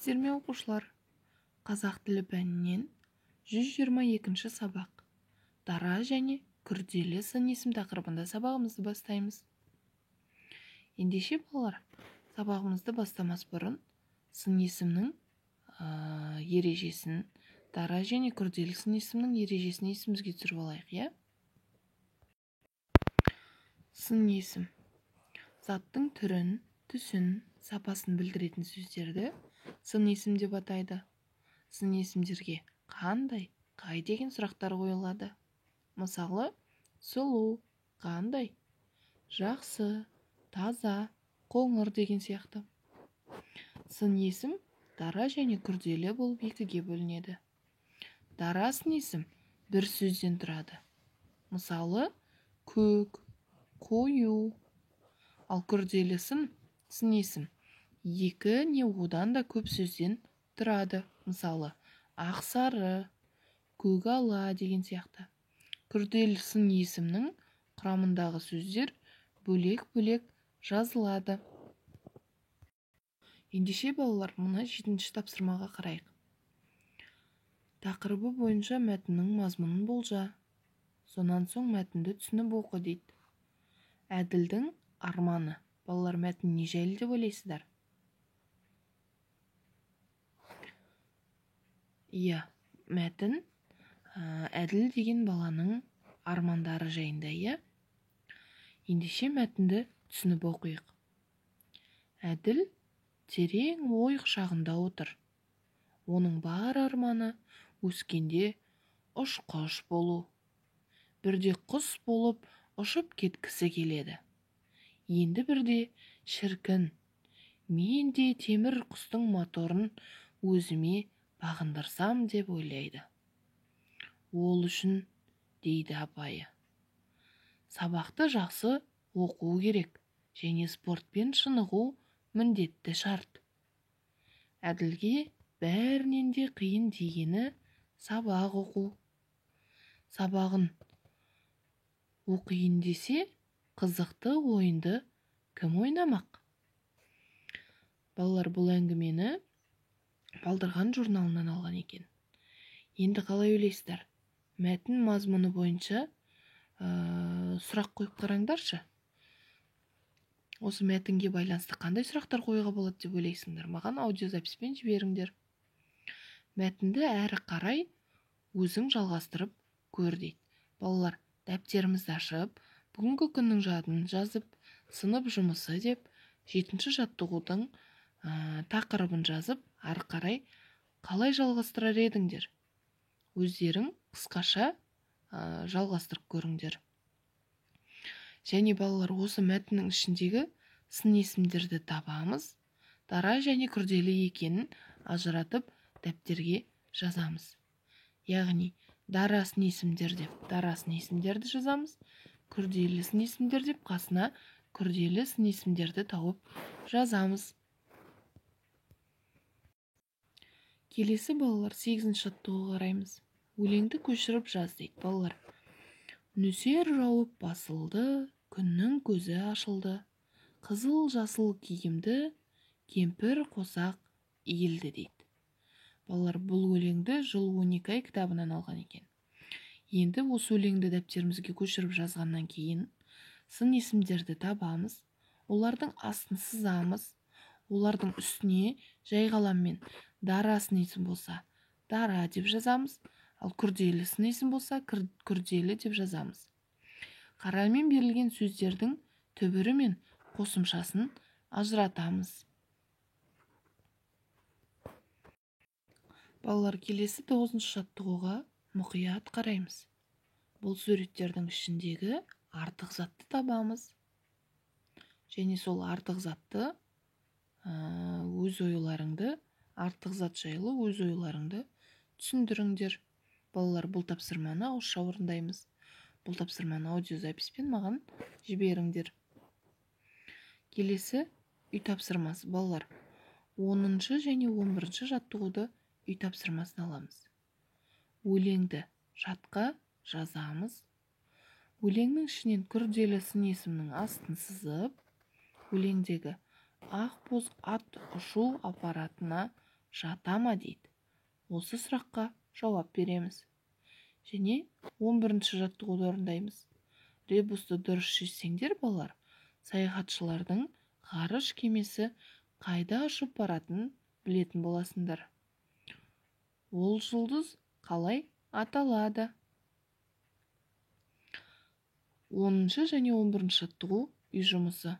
Сәлеметсіздер ме, оқушылар? Қазақ тілі пәнінен 122-ші сабақ. Дара және күрделі сын есім тақырыбында сабағымызды бастаймыз. Ендеше, балалар, сабағымызды бастамас бұрын сын есімнің ережесін, дара және күрделі сын есімнің ережесін есімізге түсіріп алайық, иә? Сын есім заттың түрін, түсін, сапасын білдіретін сөздерді сын есім деп атайды. Сын есімдерге қандай, қай деген сұрақтар қойылады. Мысалы, сұлу, қандай, жақсы, таза, қоңыр деген сияқты. Сын есім дара және күрделі болып екіге бөлінеді. Дара сын есім бір сөзден тұрады. Мысалы, көк, қою. Ал күрделі сын есім екі не одан да көп сөзден тұрады. Мысалы, ақсары, көгала деген сияқты. Күрделі сын есімнің құрамындағы сөздер бөлек-бөлек жазылады. Ендеше, балалар, мына 7-ші тапсырмаға қарайық. Тақырыбы бойынша мәтіннің мазмұнын болжа. Сонан соң мәтінді түсініп оқы дейді. Әділдің арманы. Балалар, мәтін не жайлы деп ойлайсыздар? Иә, мәтін Әділ деген баланың армандары жайында, иә? Ендеше мәтінді түсініп оқиық. Әділ терең ой құшағында отыр. Оның бар арманы өскенде ұшқыш болу. Бірде құс болып ұшып кеткісі келеді. Енді бірде шіркін, мен де темір құстың моторын өзіме бағындырсам деп ойлайды. Ол үшін, дейді апайы, сабақты жақсы оқу керек және спортпен шынығу міндетті шарт. Әділге бәрінен де қиын дегені сабақ оқу. Сабағын оқиын десе, қызықты ойынды кім ойнамақ? Балалар, бұл әңгімені Балдырған журналынан алған екен. Енді қалай ойлайсыздар? Мәтін мазмұны бойынша сұрақ қойып қараңдаршы. Осы мәтінге байланысты қандай сұрақтар қоюға болады деп ойлайсыңдар? Маған аудиозаписпен жіберіңдер. Мәтінді әрі қарай өзің жалғастырып көр дейді. Балалар, дәптерімізді ашып, бүгінгі күннің жадын жазып, сынып жұмысы деп 7-ші жаттығудың тақырыбын жазып, ары қарай қалай жалғастырар едіңдер? Өздерің қысқаша жалғастырып көріңдер. Және балалар, осы мәтіннің ішіндегі сын есімдерді табамыз, дара және күрделі екенін ажыратып дәптерге жазамыз. Яғни дара сын есімдер деп дара сын есімдерді жазамыз, күрделі сын есімдер деп қасына күрделі сын есімдерді тауып жазамыз. Келесі, балалар, 8-ші жаттығуға қараймыз. Өлеңді көшіріп жаз дейді. Балалар, нөсер жауып басылды, күннің көзі ашылды. Қызыл жасыл киімді кемпір қосақ иілді дейді. Балалар, бұл өлеңді жыл 12 ай кітабынан алған екен. Енді осы өлеңді дәптерімізге көшіріп жазғаннан кейін сын есімдерді табамыз, олардың астын сызамыз, олардың үстіне жай қаламмен дара сын есім болса дара деп жазамыз, ал күрделі сын есім болса күрделі деп жазамыз. Қарамен берілген сөздердің түбірі мен қосымшасын ажыратамыз. Балалар, келесі 9-шы жаттығуға мұқият қараймыз. Бұл суреттердің ішіндегі артық затты табамыз. Және сол артық затты өз ойларыңды, артық зат жайлы өз ойларыңды түсіндіріңдер. Балалар, бұл тапсырманы ауызша орындаймыз. Бұл тапсырманы аудиозаписпен маған жіберіңдер. Келесі үй тапсырмасы. Балалар, 10-шы және 11-ші жаттығуды үй тапсырмасын аламыз. Өлеңді жатқа жазамыз. Өлеңнің ішінен күрделі сын есімнің астын сызып, өлеңдегі ақбоз ат ұшу аппаратына жата ма дейді. Осы сұраққа жауап береміз. Және 11 жаттығуды орындаймыз. Ребусты дұрыс шешсеңдер, балалар, саяхатшылардың ғарыш кемесі қайда ұшып баратынын білетін боласыңдар. Ол жұлдыз қалай аталады? 10 және 11 жаттығу үй жұмысы.